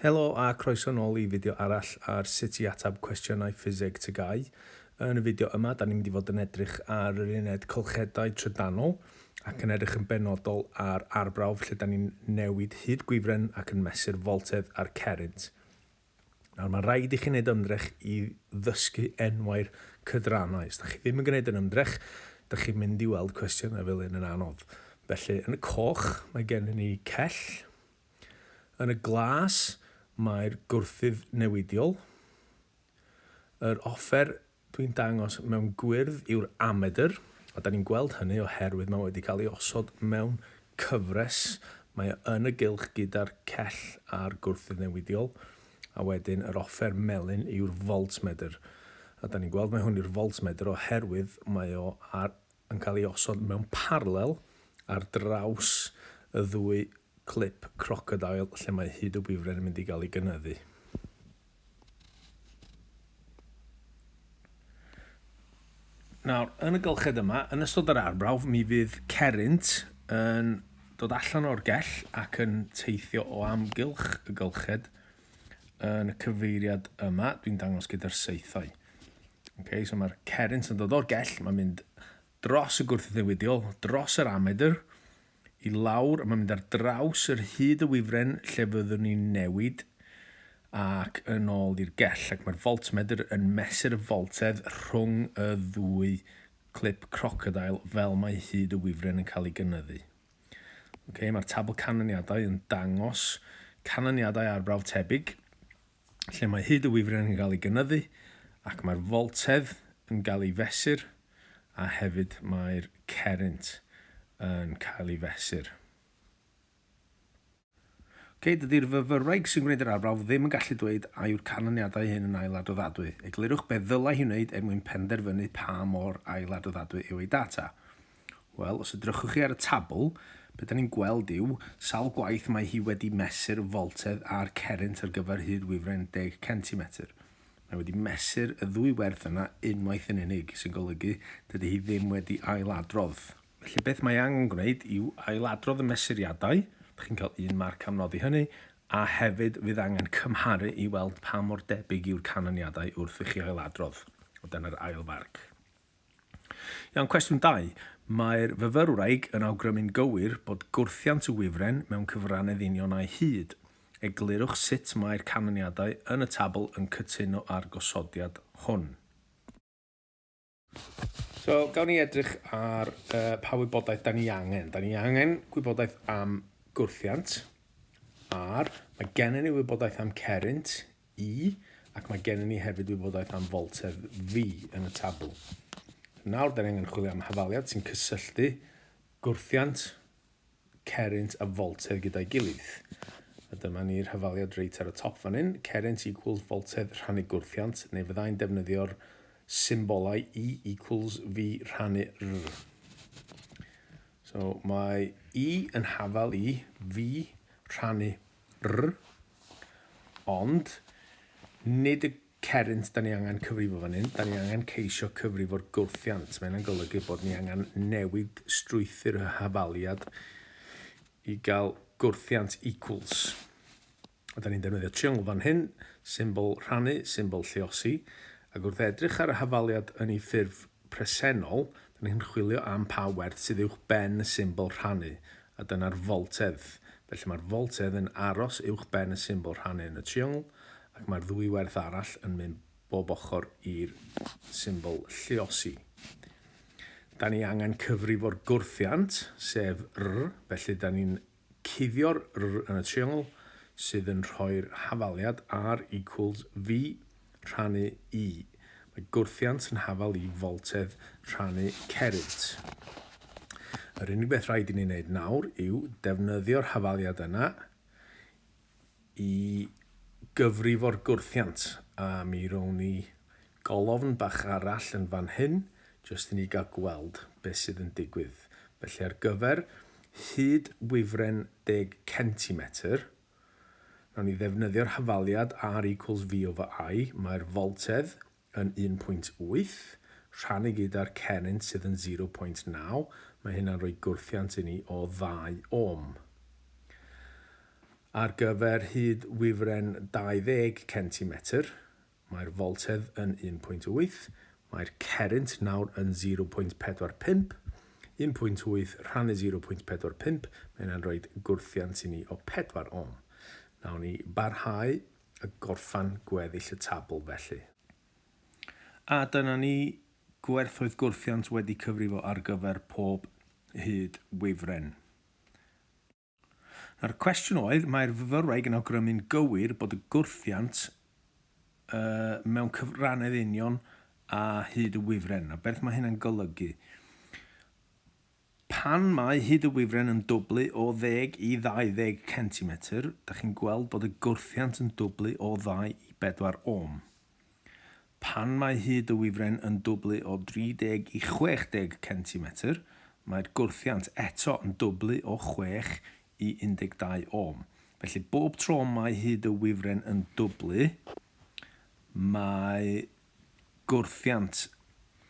Helo a croeso nôl i fideo arall ar sut i ateb cwestiynau ffiseg TGAU. Yn y fideo yma, da ni'n mynd i fod yn edrych ar yr uned cylchedau trydanol ac yn edrych yn benodol ar arbrawf lle da ni'n newid hyd gwifren ac yn mesur foltedd a'r cerrynt. Nawr, mae rhaid i chi wneud ymdrech i ddysgu enwau'r cydrannau. Os da chi ddim yn gwneud yn ymdrech, da chi'n mynd i weld cwestiynau fel un yn anodd. Felly, yn y coch, mae gennym ni cell. Yn y glas mae'r gwrthydd newidiol. Yr offer dwi'n dangos mewn gwyrdd yw'r amedr, a da ni'n gweld hynny oherwydd mae wedi cael ei osod mewn cyfres. Mae o yn y gylch gyda'r cell a'r gwrthydd newidiol, a wedyn yr offer melyn yw'r voltmedr. A da ni'n gweld mai hwn yw'r voltmedr oherwydd mae o ar, yn cael ei osod mewn paralel ar draws y ddwy clip crocodeil lle mae hyd y wifren yn mynd i gael ei gynyddu. Nawr, yn y gylched yma, yn ystod yr arbrawf, mi fydd cerrynt yn dod allan o'r gell ac yn teithio o amgylch y gylched yn y cyfeiriad yma, dwi'n dangos gyda'r saethau. Okay, so mae'r cerrynt yn dod o'r gell, mae'n mynd dros y gwrthnewidiol, dros yr amedr, i lawr, a mae'n mynd ar draws yr hyd y wifren lle fyddwn ni'n newid ac yn ôl i'r gell, ac mae'r voltmedr yn mesur y foltedd rhwng y ddwy clip crocodile fel mae hyd y wifren yn cael ei gynyddu. Okay, mae'r tabl canlyniadau yn dangos canlyniadau arbrawf tebyg, lle mae hyd y wifren yn cael ei gynyddu ac mae'r foltedd yn cael ei fesur a hefyd mae'r cerrynt yn cael ei fesur. Ok, dydy'r fyfyrwraig sy'n gwneud yr arbrawf ddim yn gallu dweud a yw'r canlyniadau hyn yn ailadroddadwy. Eglurwch beth ddylai hi wneud er mwyn penderfynu pa mor ailadroddadwy yw ei data. Wel, os edrychwch chi ar y tabl, be da ni'n gweld yw sawl gwaith mae hi wedi mesur y foltedd a'r cerrynt ar gyfer hyd wifren 10 centimetr. Mae wedi mesur y ddwy werth yna unwaith yn unig, sy'n golygu dydy hi ddim wedi ailadrodd. Felly beth mae angen gwneud yw ailadrodd y mesuriadau, chi'n cael un marc am nodi hynny, a hefyd fydd angen cymharu i weld pa mor debyg yw'r canlyniadau wrth i chi ailadrodd. O dyna'r ail farc. Iawn, cwestiwn 2. Mae'r fyfyrwraig yn awgrymu'n gywir bod gwrthiant y wifren mewn cyfrannedd union â'i hyd. Eglurwch sut mae'r canlyniadau yn y tabl yn cytuno â'r gosodiad hwn. So, gawn ni edrych ar uh, pa wybodaeth da ni angen. Da ni angen gwybodaeth am gwrthiant, R. Mae gennym ni wybodaeth am cerrynt, I, ac mae gennym ni hefyd wybodaeth am foltedd V yn y tabl. Nawr, da ni angen chwilio am hafaliad sy'n cysylltu gwrthiant, cerrynt a foltedd gyda'i gilydd. A dyma ni'r hafaliad reit ar y top fan hyn. Cerrynt equals foltedd rhannu gwrthiant, neu fyddai'n defnyddio'r symbolau E equals V rhannu R. So mae E yn hafal i V rhannu R, ond nid y cerrynt da ni angen cyfrifo fan hyn, da ni angen ceisio cyfrifo'r gwrthiant. Mae hynna'n golygu bod ni angen newid strwythur y hafaliad i gael gwrthiant equals. A da ni'n defnyddio triongl fan hyn, symbol rhannu, symbol lluosi, ac wrth edrych ar y hafaliad yn ei ffurf presennol, da ni'n chwilio am pa werth sydd uwch ben y symbol rhannu, a dyna'r foltedd. Felly mae'r foltedd yn aros uwch ben y symbol rhannu yn y triongl, ac mae'r ddwy werth arall yn mynd bob ochr i'r symbol lluosi. Da ni angen cyfrifo'r gwrthiant, sef R, felly da ni'n cuddio'r R yn y triongl, sydd yn rhoi'r hafaliad R equals V rhannu I. Mae gwrthiant yn hafal i foltedd rhannu cerrynt. Yr unig beth rhaid i ni wneud nawr yw defnyddio'r hafaliad yna i gyfrifo'r gwrthiant, a mi rown ni golofn bach arall yn fan hyn, jyst i ni gael gweld beth sydd yn digwydd. Felly ar gyfer hyd wifren 10 centimetr, Nawn ni ddefnyddio'r hafaliad R equals V over I, mae'r foltedd yn 1.8, rhannu gyda'r cerrynt sydd yn 0.9, mae hynna'n rhoi gwrthiant i ni o 2 ohm. Ar gyfer hyd wifren 20 centimetr, mae'r foltedd yn 1.8, mae'r cerrynt nawr yn 0.45, 1.8 rhannu 0.45, mae hynna'n rhoi gwrthiant i ni o 4 ohm. Nawn ni barhau a gorffan gweddill y tabl felly. A dyna ni, gwerthoedd gwrthiant wedi cyfrifo ar gyfer pob hyd wifren. Nawr, cwestiwn oedd, mae'r fyfyrwraig yn awgrymu'n gywir bod y gwrthiant uh, mewn cyfrannedd union a hyd y wifren. A beth mae hynna'n golygu? Pan mae hyd y wifren yn dwblu o 10 i 20 cm, da chi'n gweld bod y gwrthiant yn dwblu o 2 i 4 ohm. Pan mae hyd y wifren yn dwblu o 30 i 60 centimetr, mae'r gwrthiant eto yn dwblu o 6 i 12 ohm. Felly bob tro mae hyd y wifren yn dwblu, mae gwrthiant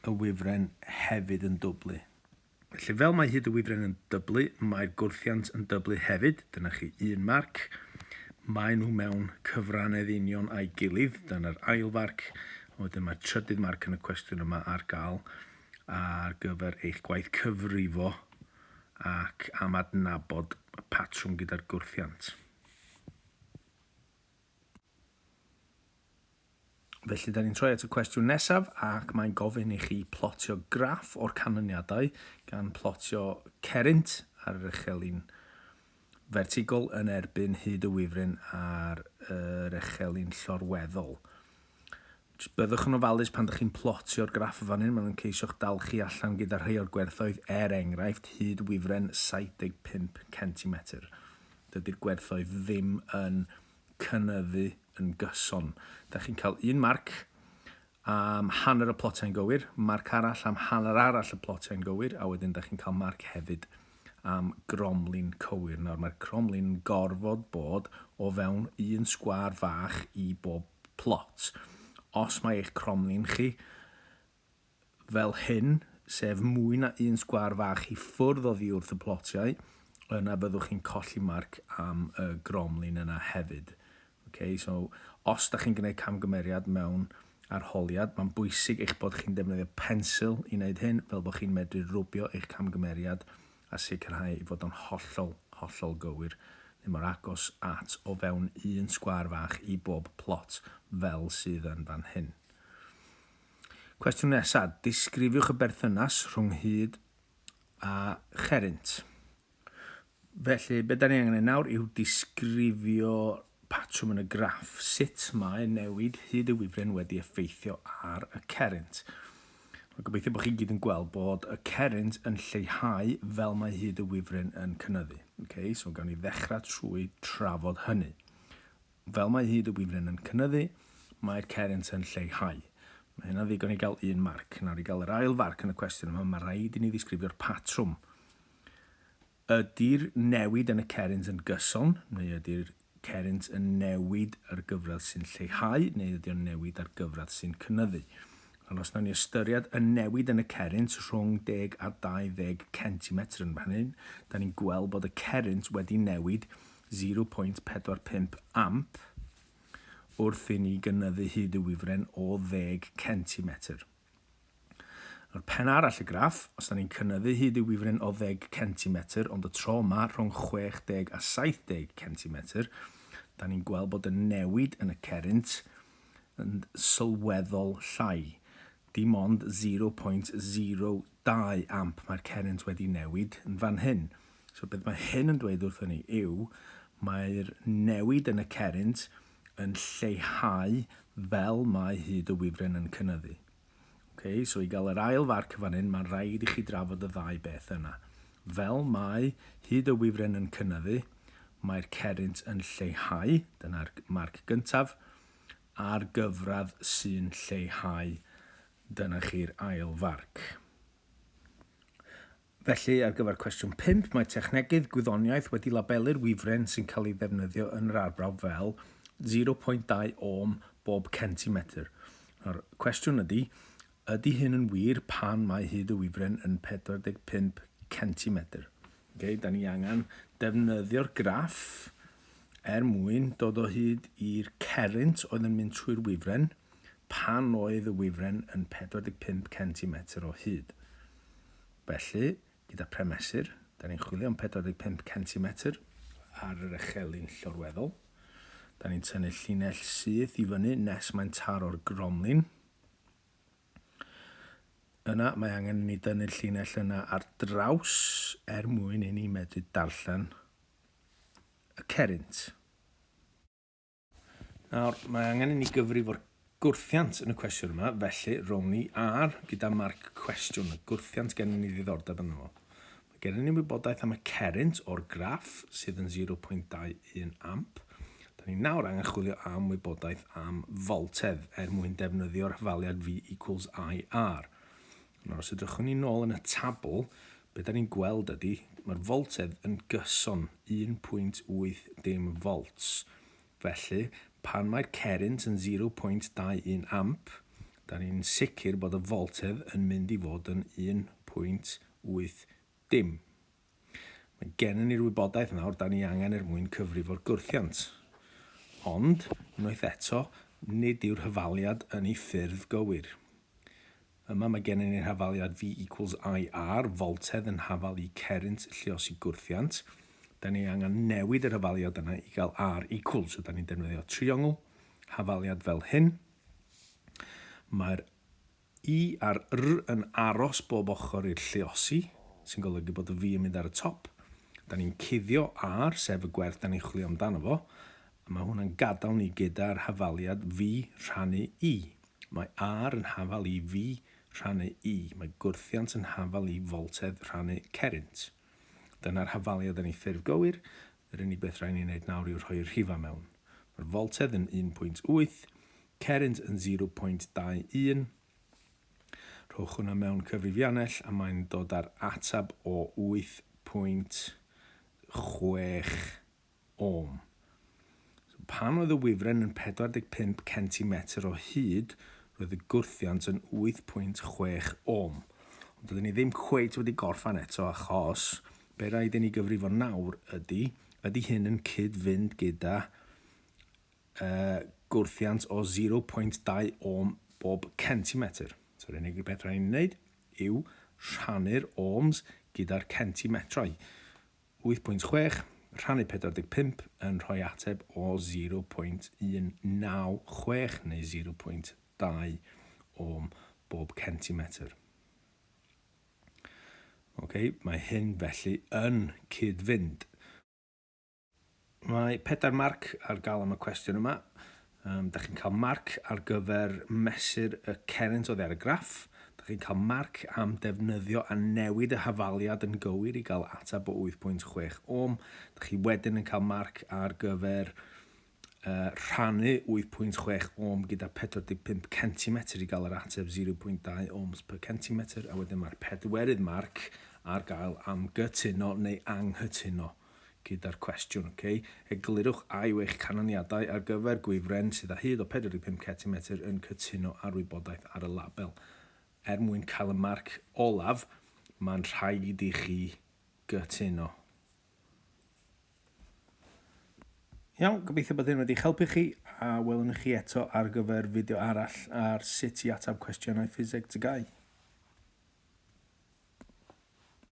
y wifren hefyd yn dwblu. Felly fel mae hyd y wifren yn dyblu, mae'r gwrthiant yn dyblu hefyd. Dyna chi un marc. Maen nhw mewn cyfrannedd union a'i gilydd. Dyna'r ail farc. A wedyn mae'r trydydd marc yn y cwestiwn yma ar gael ar gyfer eich gwaith cyfrifo ac am adnabod y patrwm gyda'r gwrthiant. Felly, da ni'n troi at y cwestiwn nesaf ac mae'n gofyn i chi plotio graff o'r canlyniadau gan plotio cerrynt ar yr echelin fertigol yn erbyn hyd y wifren ar yr echelin llorweddol. Jyst byddwch yn ofalus pan ydych chi'n plotio'r graff y fan hyn, maen nhw'n ceisio'ch dal chi allan gyda rhai o'r gwerthoedd, er enghraifft, hyd wifren 75 cm. Dydy'r gwerthoedd ddim yn cynyddu yn gyson. Da chi'n cael un marc am hanner y plotiau'n gywir, marc arall am hanner arall y plotiau'n gywir, a wedyn da chi'n cael marc hefyd am gromlin cywir. Nawr mae'r cromlin yn gorfod bod o fewn un sgwâr fach i bob plot. Os mae eich cromlin chi fel hyn, sef mwy na un sgwâr fach i ffwrdd oddi wrth y plotiau, yna byddwch chi'n colli marc am y gromlin yna hefyd. Okay, so os da chi'n gwneud camgymeriad mewn arholiad, mae'n bwysig eich bod chi'n defnyddio pensil i wneud hyn, fel bod chi'n medru rwbio eich camgymeriad a sicrhau ei fod o'n hollol, hollol gywir, neu mor agos at o fewn un sgwâr fach i bob plot fel sydd yn fan hyn. Cwestiwn nesaf, disgrifiwch y berthynas rhwng hyd a cherrynt. Felly, be da ni angen ei nawr yw disgrifio patrwm yn y graff, sut mae newid hyd y wifren wedi effeithio ar y cerrynt. Mae gobeithio bod chi gyd yn gweld bod y cerrynt yn lleihau fel mae hyd y wifren yn cynyddu. Okay, so gawn ni ddechrau trwy trafod hynny. Fel mae hyd y wifren yn cynyddu, mae'r cerrynt yn lleihau. Mae hynna'n ddigon i gael un marc. Nawr i gael yr ail farc yn y cwestiwn yma, mae rhaid i ni ddisgrifio'r patrwm. Ydy'r newid yn y cerrynt yn gyson, neu ydy'r cerrynt yn newid ar gyfradd sy'n lleihau, neu ydy o'n newid ar gyfradd sy'n cynyddu? Ond os nawn ni ystyried y newid yn y cerrynt rhwng 10 a 20 centimetr yn fan hyn, da ni'n gweld bod y cerrynt wedi newid 0.45 amp wrth i ni gynyddu hyd y wifren o ddeg centimetr. Nawr, pen arall y graff, os da ni'n cynyddu hyd y wifren o ddeg centimetr, ond y tro yma rhwng 60 a 70 centimetr, da ni'n gweld bod y newid yn y cerrynt yn sylweddol llai. Dim ond 0.02 amp mae'r cerrynt wedi newid yn fan hyn. So beth mae hyn yn dweud wrthon ni yw mae'r newid yn y cerrynt yn lleihau fel mae hyd y wifren yn cynyddu. Okay, so i gael yr ail farc fan hyn, mae'n rhaid i chi drafod y ddau beth yna. Fel mae hyd y wifren yn cynyddu, mae'r cerrynt yn lleihau, dyna'r marc gyntaf, a'r gyfradd sy'n lleihau, dyna chi'r ail farc. Felly, ar gyfer cwestiwn 5, mae technegydd gwyddoniaeth wedi labelu'r wifren sy'n cael ei ddefnyddio yn yr arbrawf fel 0.2 ohm bob centimetr. Nawr, cwestiwn ydy, ydy hyn yn wir pan mae hyd y wifren yn 45 centimetr? Okay, da ni angen defnyddio'r graff er mwyn dod o hyd i'r cerrynt oedd yn mynd trwy'r wifren pan oedd y wifren yn 45 centimetr o hyd. Felly, gyda premesur, da ni'n chwilio am 45 centimetr ar yr echelin llorweddol. Da ni'n tynnu llinell syth i fyny nes mae'n taro'r gromlin. Yna, mae angen i ni dynnu'r llinell yna ar draws er mwyn i ni medru darllen y cerrynt. Nawr, mae angen i ni gyfrifo'r gwrthiant yn y cwestiwn yma, felly rown ni ar gyda marc cwestiwn, y gwrthiant gennym ni ddiddordeb ynddo fo. Mae gennym ni wybodaeth am y cerrynt o'r graff sydd yn 0.21 amp. Da ni nawr angen chwilio am wybodaeth am foltedd er mwyn defnyddio'r hafaliad V equals IR. Nawr, os edrychwn ni nôl yn y tabl, be da ni'n gweld ydy, mae'r foltedd yn gyson 1.8 dim volts. Felly, pan mae'r cerrynt yn 0.21 amp, da ni'n sicr bod y foltedd yn mynd i fod yn 1.8 dim. Mae gennym ni'r wybodaeth nawr da ni angen er mwyn cyfrifo'r gwrthiant. Ond, unwaith eto, nid yw'r hafaliad yn ei ffurf gywir. Yma mae gennym ni'r hafaliad V equals IR, foltedd yn hafal i cerrynt lluosi gwrthiant. Da ni angen newid yr hafaliad yna i gael R equals, so da ni'n defnyddio triongl hafaliad fel hyn. Mae'r I a'r R yn aros bob ochr i'r lluosi, sy'n golygu bod y V yn mynd ar y top. Da ni'n cuddio R, sef y gwerth da ni'n chwilio amdano fo, a mae hwnna'n gadael ni gyda'r hafaliad V rhannu I. Mae R yn hafal i V rhannu I. Mae gwrthiant yn hafal i foltedd rhannu cerrynt. Dyna'r hafaliad yn ei ffurf gywir. Yr unig beth rhaid ni wneud nawr yw rhoi'r rhifau mewn. Mae'r foltedd yn 1.8, cerrynt yn 0.21. Rhowch hwnna mewn cyfrifiannell a mae'n dod â'r ateb o 8.6 ohm. So, pan oedd y wifren yn 45 centimetr o hyd, roedd y gwrthiant yn 8.6 ohm. Ond dydyn ni ddim cweit wedi gorffan eto achos be rhaid i ni gyfrifo nawr ydy, ydy hyn yn cyd-fynd gyda gwrthiant o 0.2 ohm bob centimetr. So, yr unig beth rhaid i ni wneud yw rhannu'r ohms gyda'r centimetrau. 8.6 rhannu 45 yn rhoi ateb o 0.196 neu 0.2 ohm bob centimetr. Ok, mae hyn felly yn cyd-fynd. Mae pedair marc ar gael am y cwestiwn yma. Da chi'n cael marc ar gyfer mesur y cerrynt oddi ar y graff. Da chi'n cael marc am defnyddio a newid y hafaliad yn gywir i gael ateb o 8.6 ohm. Da chi wedyn yn cael marc ar gyfer rhannu 8.6 ohm gyda 45 centimetr i gael yr ateb 0.2 ohms per centimetr. A wedyn mae'r pedwerydd marc ar gael am gytuno neu anghytuno gyda'r cwestiwn, ok? Eglurwch a yw eich canlyniadau ar gyfer gwifren sydd â hyd o 45 centimetr yn cytuno â'r wybodaeth ar y label. Er mwyn cael y marc olaf, mae'n rhaid i chi gytuno. Iawn, gobeithio bod hyn wedi'ch helpu chi, a welwn ni chi eto ar gyfer fideo arall ar sut i ateb cwestiynau ffiseg TGAU.